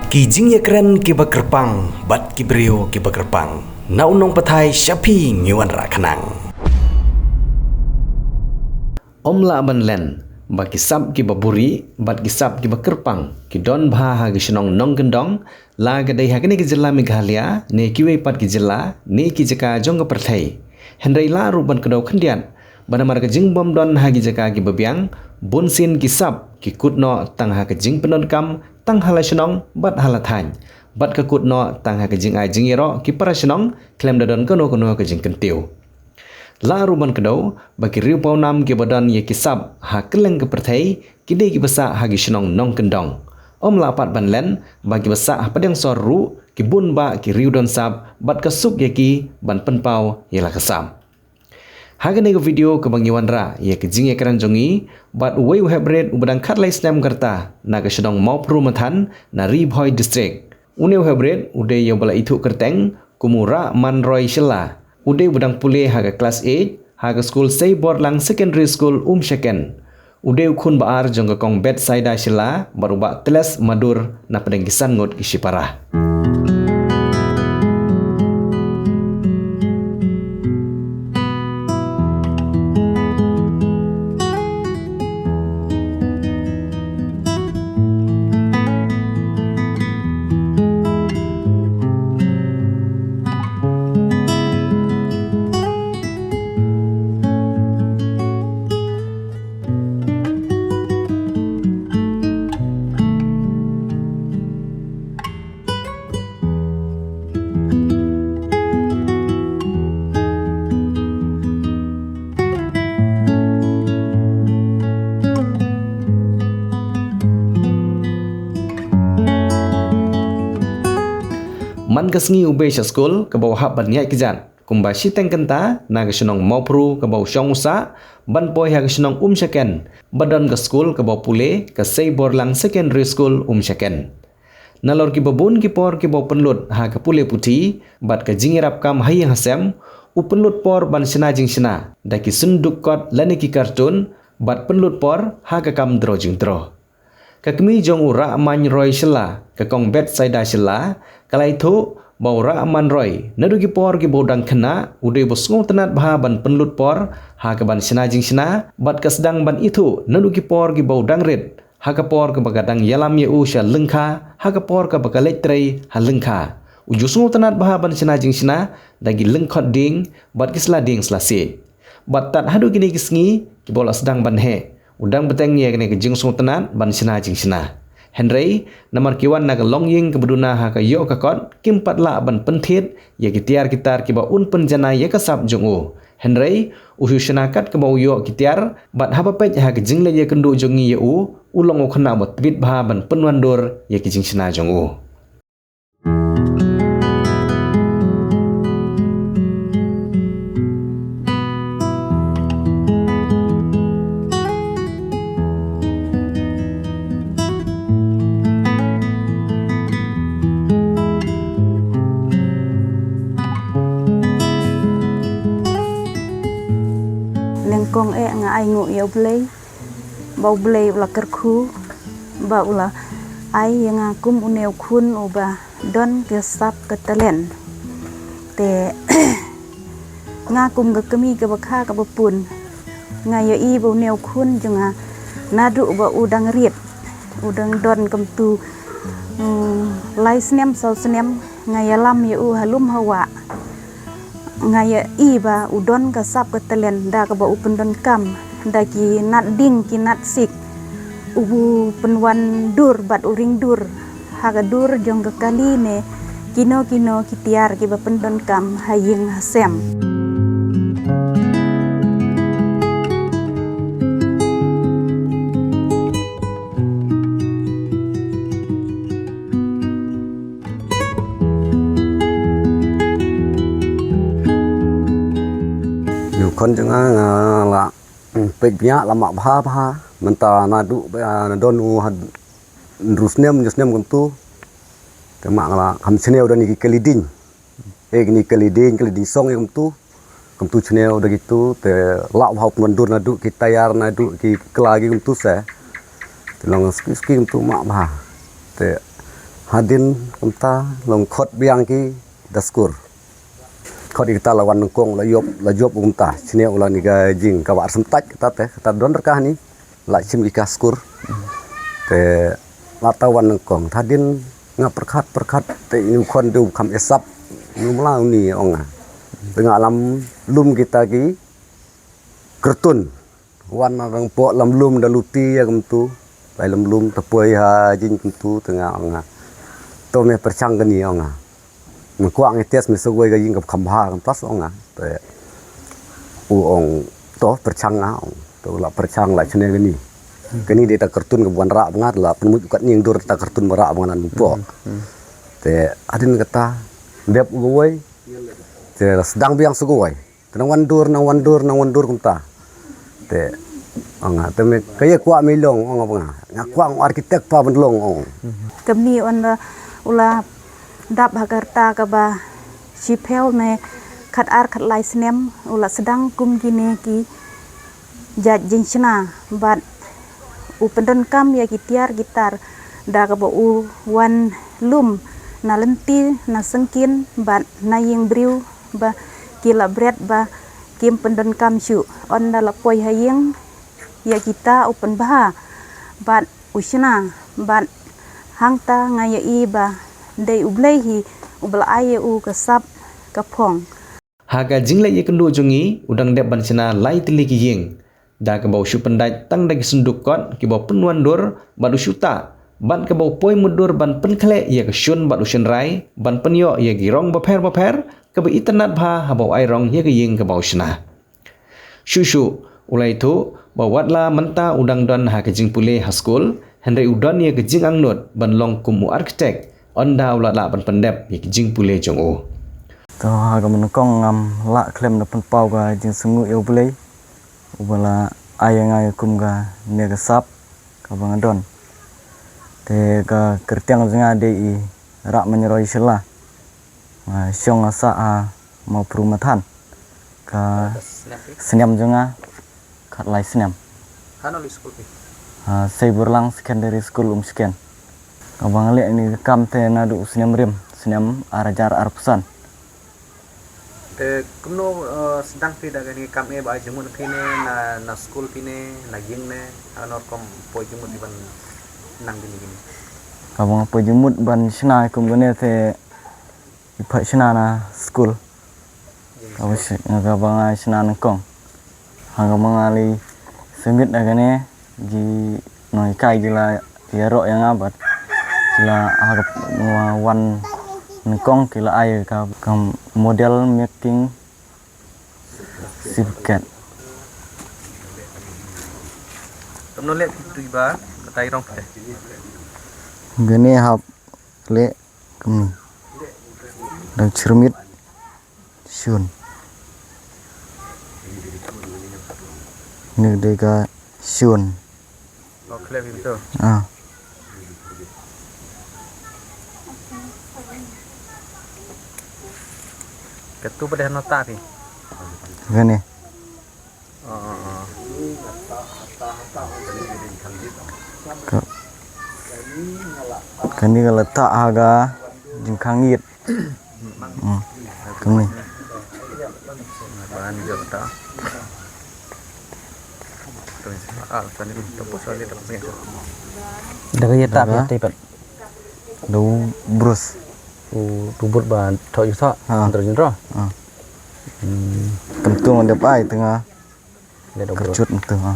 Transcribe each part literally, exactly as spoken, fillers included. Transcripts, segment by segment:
Ki jingïakren kiba kyrpang bad ki briew kiba kyrpang. Na u nongpathai sha phi ngi wanrah khnang. Ym lah ban len ba ki sap kiba buri bad ki sap kiba kyrpang ki don bha ha ki shnong nongkyndong, la ka dei ha kane ka jylla Meghalaya ne kiwei pat ki jylla ne ki jaka jong ka pyrthei. Hynrei lah ruh ban kdew khyndiat ba namar ka jingbym don ha ki jaka kiba biang, bunsien ki sap ki kut noh tang ha ka jingpyndonkam tang ha la shnong bad ha la thaiñ, bad ka kut noh tang ha ka jingai jingïaroh ki para shnong khlem da don kano kano ka jingkyntiew. Lah ruh ban kdew ba ki riewpawnam kiba don ïa ki sap ha kylleng ka pyrthei ki dei kiba sah ha ki shnong nongkyndong. Ym lah pat ban len ba kiba sah ha pdeng sor ruh ki bun bah ki riew don sap bad ka suk ïa ki ban pynpaw ïa la ka sap. Ha kane ka video kaba ngi wanrah ïa ka jingïakren jong ngi bad uwei u heprit uba dang khatlai snem ka rta na ka shnong Mawphru Mathan na Ri Bhoi District. Une u heprit u dei ïa uba la ithuh kyrteng kum u Rahman Roy Shylla. U dei uba dang pule ha ka klas eight ha ka skul Seiborlang Secondary School Umshaken. U dei u khun ba ar jong ka kong Bethsaida Shylla bad u bah Tles Madur na pdeng ki san ngut ki shipara. Man ka sngi u bei sha skul kaba u hap ban ïaid kjat kumba shiteng kynta na ka shnong Mawphru kaba u shong u sah ban poi ha ka shnong Umshaken ba don ka skul kaba u pule ka Seiborlang Secondary School Umshaken. Nalor kiba bun ki por kiba u pynlut ha ka pule puthi bad ka jingïarap kam ha ïing ha sem, u pynlut por ban shna jingshna da ki synduk kot lane ki cartoon bad pynlut por ha ka kam draw jingdraw. Ka kmie jong u Rahman Roy Shylla, ka kong Bethsaida Shylla, ka la ithuh ba u Rahman Roy naduh ki por kiba u dang khynnah u dei uba sngewtynnat bha ban pynlut por ha kaban shna jingshna bad ka sdang ban ithuh naduh ki por kiba u dang rit ha ka por kaba ka dang ïalam ïa u sha lyngkha ha ka por kaba ka leit trei ha lyngkha. U ju sngewtynnat bha ban shna jingshna da ki lyngkhot dieng bad ki sla dieng sla siej. Bad tad haduh kine ki sngi kiba u la sdang ban heh, u dang bteng ïa kane ka jingsngewtynnat ban shna jingshna. Hynrei namar ki wan na ka longïing kaba duna ha ka ïoh ka kot, kim pat lah ban pynthied ïa ki tiar ki tar kiba un pynjanai ïa ka sap jong u. Hynrei u shu shna kat kaba u ïoh ki tiar bad haba peit ha ka jingleit ïakynduh jong ngi ïa u, u long u khynnah uba tbit bha ban pynwandur ïa ki jingshna jong u. Nyngkong eh nga ai nguh ïa U Blei, ba U Blei u la kyrkhu, ba u la ai ïa nga kum une u khun uba don ka sap ka talent. Te nga kum ka kmie kaba kha kaba pun, nga ïohi ba une u khun jong nga naduh ba u dang rit, u dang don kumtu, mm, lai snem saw snem, nga ïalam ïa u ha lum ha wah. Nga ïohi ba u don ka sap ka talent da kaba u pyndonkam da ki nat dieng ki nat siej, u pynwandur bad u ringdur ha ka dur jong ka kali ne kino kino ki tiar kiba pyndonkam ha ïing ha sem. Ïa u khun jong nga nga la, mm, peit bniah la mah bha bha. Mynta naduh ba, ah, na don u ha hynriew snem, hynñiew snem kumtu. Te mah nga la kham chnew da kine ki kali dieng. Eh, kine ki kali dieng, kali dieng song ïa kumtu. Kumtu chnew da kitu, te lah bha u pynwandur naduh ki tiar naduh ki kla ki kumtu se. Te long suki suki kumtu mah bha. Te Hadien kumta long khot biang ki da skur. Khot ïa kata la wan nyngkong la ïop la jop kumta. Shane u la ni ka jing kaba ar symtait kata te kata don rkah ni. La shim ïa ka skur. Te la ta wan nyngkong. Hadien nga pyrkhat pyrkhat te ïa u khon de u kham isap. Ïa u mla u ni ong nga. Te nga lam lum kita ki kartun. Wan na rang pok lam lum da luti ïa kumtu. Lai lam lum ta poi ha jing kumtu te nga ong nga. To me pyrshang kani ong nga. Me kwah ngi test me sugoi ka jing ka kham bha kan tas ong nga. Te u ong to pyrshang nga ong. To la pyrshang la shane kani. Kani de ta kartun ka buan rak ba nga la pynmut kat ning dur ta kartun ba rak ba nga nan pok. Te hadien kata dep u woi. Te la sdang biang sugoi. Te nang wan dur nang wan dur nang wan dur kumta. Te ong nga te me ka ïa kwah me long ong nga ba nga. Nga kwah ong architect pa ban long ong. Kamni on da u la dap ha ka rta kaba shiphew ne khat ar khat lai snem u la sdang kum kine ki jait jingshna bad u pyndonkam ïa ki tiar ki tar da kaba u wan lum na lynti na syngkien bad na ïing briew ba ki la bret ba kim pyndonkam shuh. Ynda la poi ha ïing ïa kita u pynbha bad u shna bad hangta nga ïohi ba dei U Blei hi uba la ai ïa u ka sap ka phong. Ha ka jingleit ïakynduh jong ngi u dang dep ban shna lai tylli ki ïing. Da kaba u shu pyndait tang da ki synduk kot kiba u pynwan dur bad u shu tah bad kaba u poi mutdur ban pynkhleh ïa ka shun bad u shynrai ban pynïoh ïa ki rong bapher bapher kaba itynnad bha haba u ai rong ïa ka ïing kaba u shna. Shuh shuh u la ïathuh ba wat la mynta u dang don ha ka jingpule ha skul, hynrei u don ïa ka jingangnud ban long kum u architect ynda u la lah ban pyndep ïa ka jingpule jong u. To ha ka nyngkong ngam lah khlem da pynpaw ka jingsngewnguh ïa U Blei uba la ai ïa nga ïa kum kane ka sap kaba nga don. Te ka kyrteng jong nga dei i Rahmynroi Shylla. Nga shong nga sah ha Mawphru Mathan. Ka snem jong nga khatlai snem. Hano li skul phi? Ha Seiburlang Secondary School Umsken. Kaba nga leh ïa kane ka kam te naduh u snem rim, snem ar hajar arphew san. Te kumno, eh, sdang phi da kane ka kam, eh, ba ai jingmut phi ne na, na skul phi ne na ïing ne, hano rukom poi jingmut phi ban nang kine kine? Kaba nga poi jingmut ban shna kum kane te i pha shna na skul. Kaba shi-, kaba nga shna nyngkong. Ha kaba nga leit submit ha kane ki nonghikai ki la ïaroh ïa nga bad ki la ha kaba nga wan nyngkong ki la ai ka, ka model making certificate. Kumno leh phi tu ba batai rong phi? Kane hap leh kumne. Dang chyrmit shun. Ni dei ka shun. Oh, khlem phi tu. Ah. Katu pada nota phi. Kane. Oh, oh, oh. Ka-, kane ka la tah ha ka jingkhang ïit. Hmm. Kane. Da ka ïa tah phi te pat. Da u brus. U, u brus ba thoh ïa u thoh. Ha. Antara jingro. Ha. Hmm. Kam tu ngan dep ai tengah. Kyrchut ntu, ha.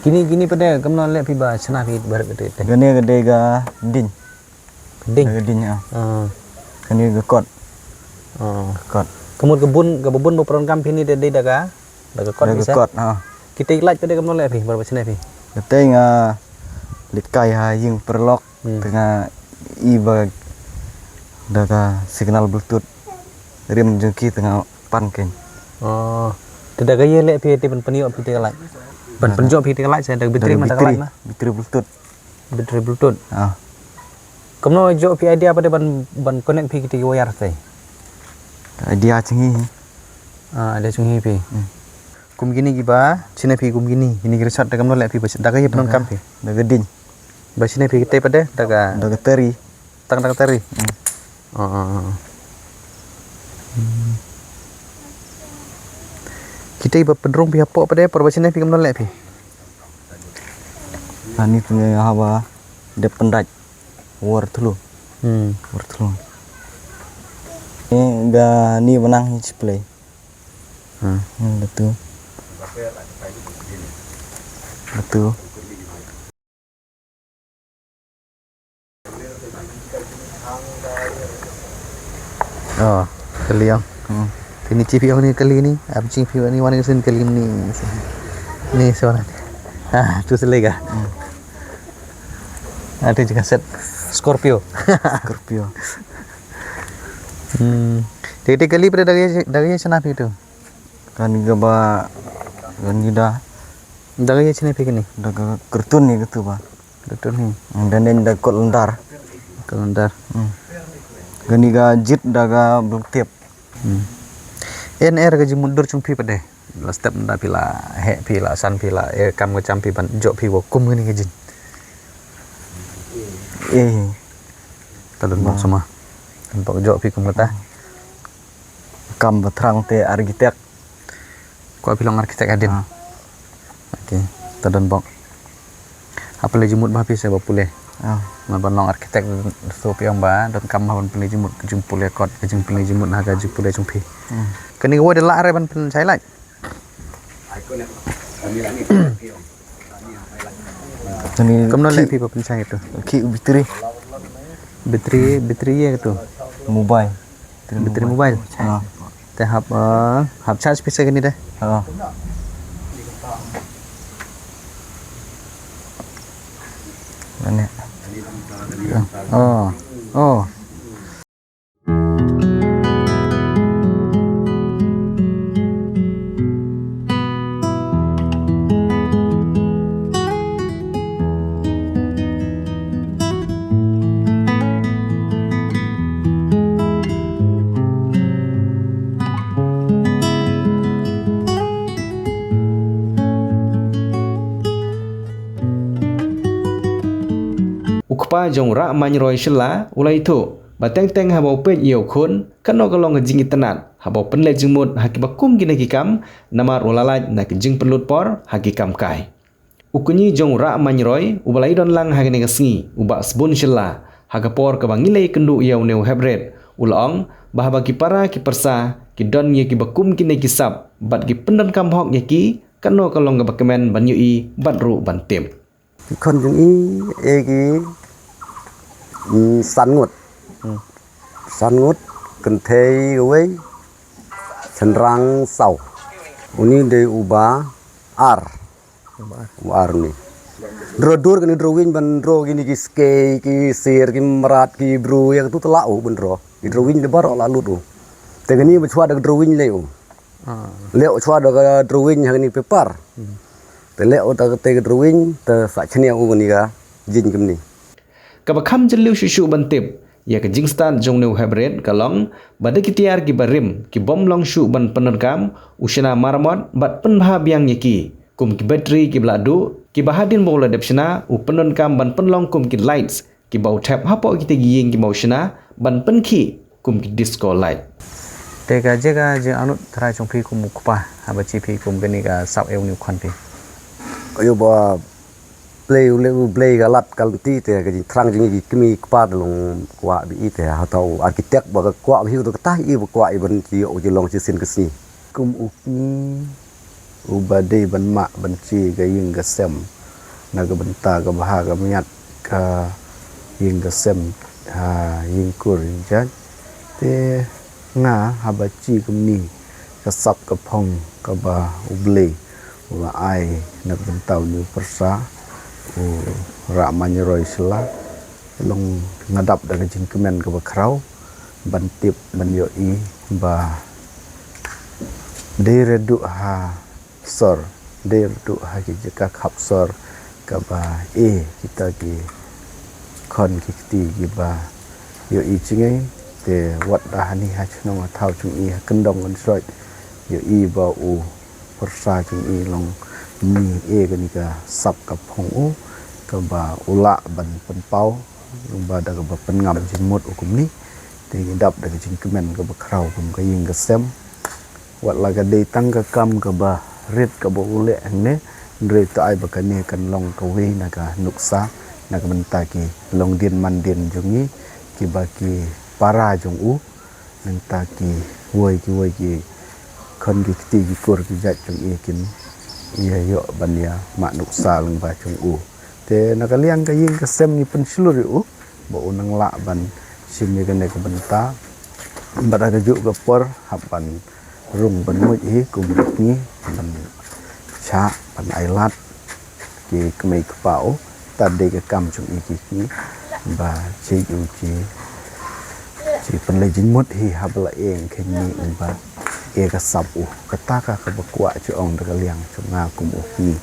Kini, kini pat de kumno leh phi ba shna phi barit te? Kane ka dei ka ding. Ding? Ka ding, ha. Ah. Kane ka kot. Ah. Kot. Ka mut ka bun, kaba bun ba pyndonkam phi ni te dei da ka, da ka kot. Da ka kot, ha. Kita ki light pat de kumno leh phi ba shna phi? Kata nga leit kai ha ïing paralok. Hmm. Te nga i ba da ka signal Bluetooth. Rim jong ki te nga pan kein. Oh. Te da ka ïa leh phi te ban pynïoh phi te ka light. Ban pynjop phi te ka light sa da ka battery ma da ka light ma. Battery Bluetooth. Battery Bluetooth. Ah. Kumno jop phi idea pat de ban, ban connect phi ki te ki wire te? Idea jong ngi. Ah, idea jong ngi phi. Hmm. Kum kini kiba shna phi kum kini, kini ki resort te kumno leh phi ba da ka ïa pyndonkam phi? Da ka ding. Ba shna phi kita pat de da ka, da ka tari. Tang tang tari. Hmm. Oh, oh, oh. Hmm. Kita iba pynrung phi hapoh pat de, por ba shane phi kam don leh phi. Ani tu ngi haba dep pyndait. War thlu. Hmm. War thlu. Ni ga ni benang hi display. Hmm. Hmm, betul. Betul. Oh, kali yang. Hmm. Ini chipi yang ni kali ni, abjing pi ni wani sin kali ni. Ni soalan. Ah, tu selega. Hmm. Ada juga set Scorpio. Scorpio. Hmm. Jadi kali pada dari dari sana pi tu. Kan ga ba kan ga da. Dari sana pi ni. Da ga kartun ni gitu ba. Kartun ni. Dan ni da kolondar. Kolondar. Hmm. Gani ga jit da ga bluk tip. Hmm. En er ga jingmut dur chung phi pat de. La step nda phi la heh phi la san phi la, eh, kam ka cham phi ban jop phi wa kum kani ka jin. Eh. Ta don bok sama. Don bok jop phi kum kata. Kam ba thrang te architect. Ko phi long architect adin. Ah. Okay. Ta don bok. Apa le jimut ba phi se ba pule. Ah. Ngan ban long architect so phi ong ba don kam ba ban pule jimut ka jing pule kot ka jing pule jimut ha ka jing pule jong phi. Hmm. Kani ka wai de la re ban pynchai lai. Kani kam no le ki phi ba pynchai tu. Ki battery. Battery, battery ye tu. Mobile. Battery mobile. Ah. Te hap, eh, hap charge pisa kani de. Oh. Mane. Oh. Oh. U kpa jong Rah Mainroi Shylla u la ïathuh ba teng teng haba u peit ïa u khun, kano ka long ka jingitynnad haba u pynleit jingmut ha kiba kum kine ki kam, namar u la lait na ka jingpynlut por ha ki kam kai. U kñi jong u Rah Mainroi uba la ïadon lang ha kane ka sngi, u Bah Sbun Shylla, ha ka por kaba ngi la ïakynduh ïa une u heprit, u la ong ba haba ki para ki pyrsa ki don ïa kiba kum kine ki sap bad ki pyndonkam hok ïa ki, kano ka long kaba kmen ban ïohi bad ruh ban tip. Ki khon jong i, eh, ki, mm, san ngut. Hmm. San ngut, kynthei wei, shynrang saw. Uni dei uba ar. Uba ar. Uba ar uni. Dro dur kani drawing ban dro kini ki skei, ki sir, ki mrad, ki bru, ïa katu te la u ban dro. Ki drawing de baroh la lut u. Te kani ba chwa da drawing lei u. Ah. Leh u chwa da ka drawing ha kani paper. Hmm. Te leh u da kata ka drawing, te sa chnia u kani ka jin kumni. Kaba kham jylliew shuh shuh ban tip ïa ka jingstad jong une u heprit ka long ba da ki tiar kiba rim, ki bym long shuh ban pyndonkam, u shna maramot bad pynbha biang ïa ki. Kum ki battery kiba la duh, kiba hadien ba u la dep shna, u pyndonkam ban pynlong kum ki lights, kiba u thep hapoh kita ki ïing kiba u shna ban pynkhih kum ki disco light. Te ka jia ka jingangnud tharai jong phi kum u kpa, haba chi phi kum kani ka sap ïa une u khon phi. Ayo ba Blei u leh u Blei ka lad ka lynti te ka jingthrang jong ngi ki kmie ki kpa te long kwah ba i te ha tau architect ba ka kwah ba hi u to ka tah i ba kwah i ban chi ïoh u jingïalong shisien ka sngi. Kum u kñi uba dei ban mah ban chi ka ïing ka sem na ka bynta ka bha ka miat ka ïing ka sem ha ïing kur ïing jait. Te nga haba chi kumni ka sap ka phong kaba U Blei u la ai na ka bynta une u pyrsa u Rah Mainroi Shylla. Long nga dap da ka jingkmen kaba khraw ban tip ban ïohi ba dei re duh ha sor, dei re duh ha ki jaka khap sor kaba e kita ki khon ki kti kiba ïohi jingeh. Te wat da hani ha chnong ha thaw jong i ha kyndong kynsroit ïohi ba u pyrsa jong i long ni e kani ka sap ka phong u kaba u lah ban pynpaw Lyngba da kaba pynngam jingmut u kumne, te ngi dap da ka jingkmen kaba khraw kum ka ïing ka sem. Wat la ka dei tang ka kam kaba rit kaba u leh hangne, hynrei to ai ba kane kan long kawei na ka nuksa na ka bynta ki longdien mandien jong ngi, kiba ki para jong u, nangta kiwei kiwei ki khon ki kti ki kur ki jait jong i kin ïa ïoh ban ïa mad nuksa lyngba jong u. Te na ka liang ka ïing ka sem ngi pynshlur ïa u ba u nang lah ban shim ïa kane ka bynta. Bad ha kajuh ka por hap ban rung ban muid hi kum ki kñi, ban shah ban ailad ki kmie ki kpa u. Tad dei ka kam jong i ki kñi ba jia u jia, jia pynleit jingmut hi haba la ïeng khyndiat ba ïa ka sap u. Kata ka kaba kwah jong da ka liang jong nga kum u kñi.